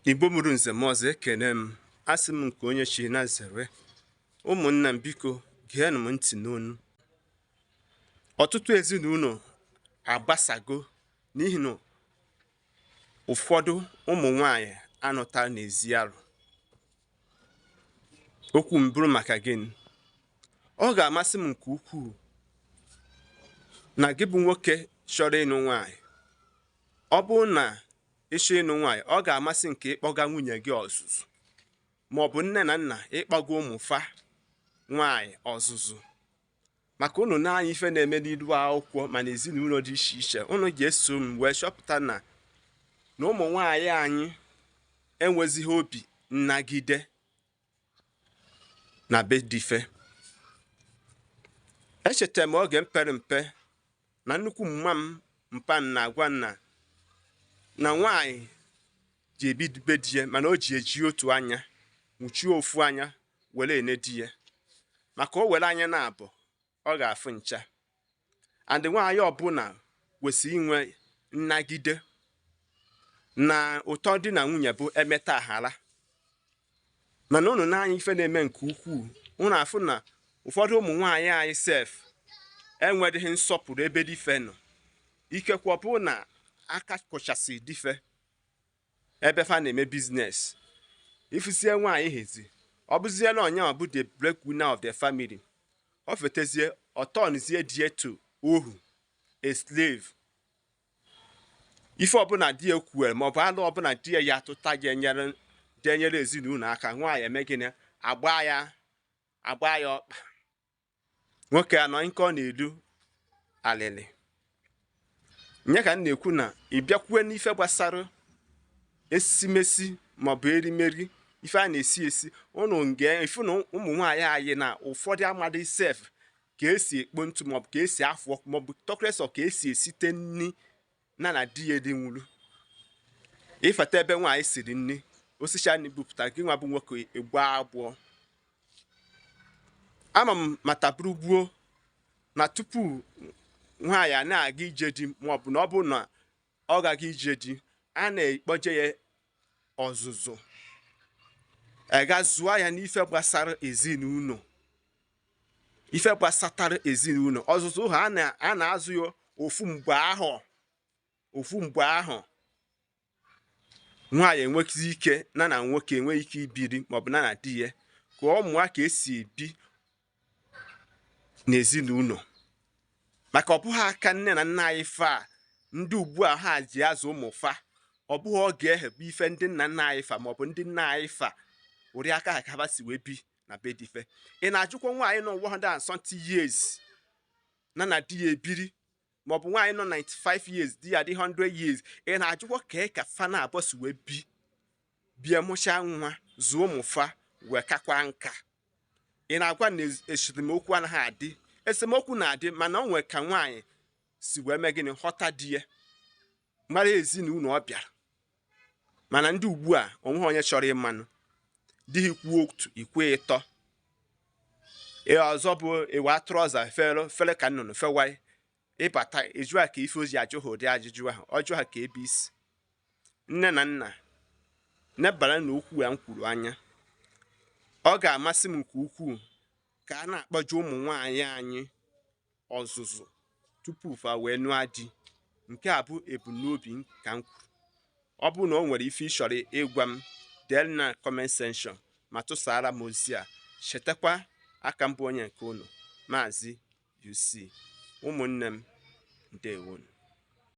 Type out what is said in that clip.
Igbo mụrụ nze m ọzọ, ekene m. Asị m nke onye chi na zere. Ụmụnna m, biko geenụ m ntị n'onu. Ọtụtụ ezinụlọ agbasago n'ihi na ụfọdụ ụmụ nwanyị anụta n'ezi arụ. Okwu m bụrụ maka gịnị? Ọ ga-amasị m nke ukwuu na gị bụ nwoke chọrọ ịnụ nwaanyị. Ọ bụrụ na ịchọ ịnụ nwaanyị, ọ ga-amasị nke ịkpọga nwunye gị ọzụzụ, ma ọ bụ nne na nna ịkpọga ụmụ fa nwaanyị ọzụzụ. Maka unu na-anya ife na-eme n'ilu akwụkwọ ma na ezinụlọ dị iche iche, unu ga-eso m wee chọpụta na na ụmụ nwaanyị anyị enwezighị obi nnagide na be dife. Echetara m oge mpere mpe na nnukwu mma m mpa m na-agwa m na nwaanyị ji ebi be di ya, mana o ji eji otu anya nwuchie ofu anya were ene di ya, maka o were anya na abụọ ọ ga-afụ ncha. And nwaanyị ọbụla kwesịrị inwe nnagide na ụtọ di na nwunye bụ emeta aghara. Mana unu na-anya ife na-eme nke ukwuu, unu afụ na ụfọdụ ụmụ nwaanyị anyị sef enwedịghị nsọpụrụ ebe dife nọ. Ikekwe ọ bụrụ na aka kụchasị dife ebe fa na-eme business. Ifusie nwaanyị hezi, ọ bụzie na ọnya bụ the breadwinner of the family, o fetezie ọ turnzie di to ohu, a slave. Ife ọbụla di ya kwuere maọbụ alụ ọbụla di ya atụta ga-enyere ezinụlọ aka, nwaanyị eme gịnị? Agba ya ọkpa. Nwoke anọ nke ọ na-edu alịlị nye ka m na-ekwu na ị bịakwue n'ife gbasara esimesi maọbụ erimeri, ife a na-esi esi, unu ga-efu na ụmụ nwaanyị anyị na ụfọdụ amadị sef ka esi ekpo ntụ maọbụ ka esi afụ ọkụ maọbụ tọkresọ ka esi esite nni na di ya dị nwuru. Ifeta ebe nwaanyị siri nni, osicha nni bupụta, gị nwa bụ nwoke egbu abụọ. Ama m mata bụrụ gbuo na tupu nwaanyị a na-aga ije di maọbụ na ọ bụ na ọ gaghị ije di, a na-ekpoje ya ọzụzụ, ega zụọ ya n'ife gbasara ezinụlọ, ife gbasatara ezinụlọ. Ọzụzụ ha a na-azụ ya ofu mgbe ahụ, ofu mgbe ahụ nwaanyị enweghị ike na nwoke enweghị ike ibiri maọbụ na di ya, ka ọ mụọ ka esi ebi n'ezinụlọ. Maka ọ bụghị aka nne na nna anyị fa ndị ugbu a ha ji azụ ụmụ fa, ọ bụghị oge ehe bụ ife ndị nna nna anyị fa maọbụ ndị nna anyị fa ụdị aka ha ka ha si wee bi na be dife. Ị na-ajụkwa nwaanyị nọ 100 and something years na di ya ebiri, maọbụ nwaanyị nọ 95 years, di ya dị 100 years, ị na-ajụkwa ka ka fa na abụọ si wee bi bie, mụchaa nwa, zụọ ụmụ fa, wee kakwa nka. Ị na-agwa na esemokwu anaghị adị? Esemokwu na-adị, mana o nwere ka nwaanyị si wee mee gịnị, ghọta di ya, mara ezinụlọ ọ bịara. Mana ndị ugbu a, onweghị onye chọrọ ịmanụ di ha kwuo otu ikwe ịtọ. Ee, ọzọ bụ ịwa trouser fere fere ka nnụnụ fewaị ịbata, ịjụ ha ka ife ozi ajụ ha ụdị ajụjụ ahụ, ọ jụ ha ka ebe isi. Nne na nna, nebara na okwu ya m kwuru anya. Ọ ga-amasị m nke ukwuu ka a na-akpọje ụmụ nwaanyị anyị ọzụzụ tupu fa wee nụọ di. Nke a bụ ebumnobi ka m kwuru. Ọ bụrụ na o nwere ife ị chọrọ ịgwa m, dee na comment section ma tụsara m ozi a. Chetakwa aka mbụ onye nke unu, Maazị UC. Ụmụnne m, ndewonu.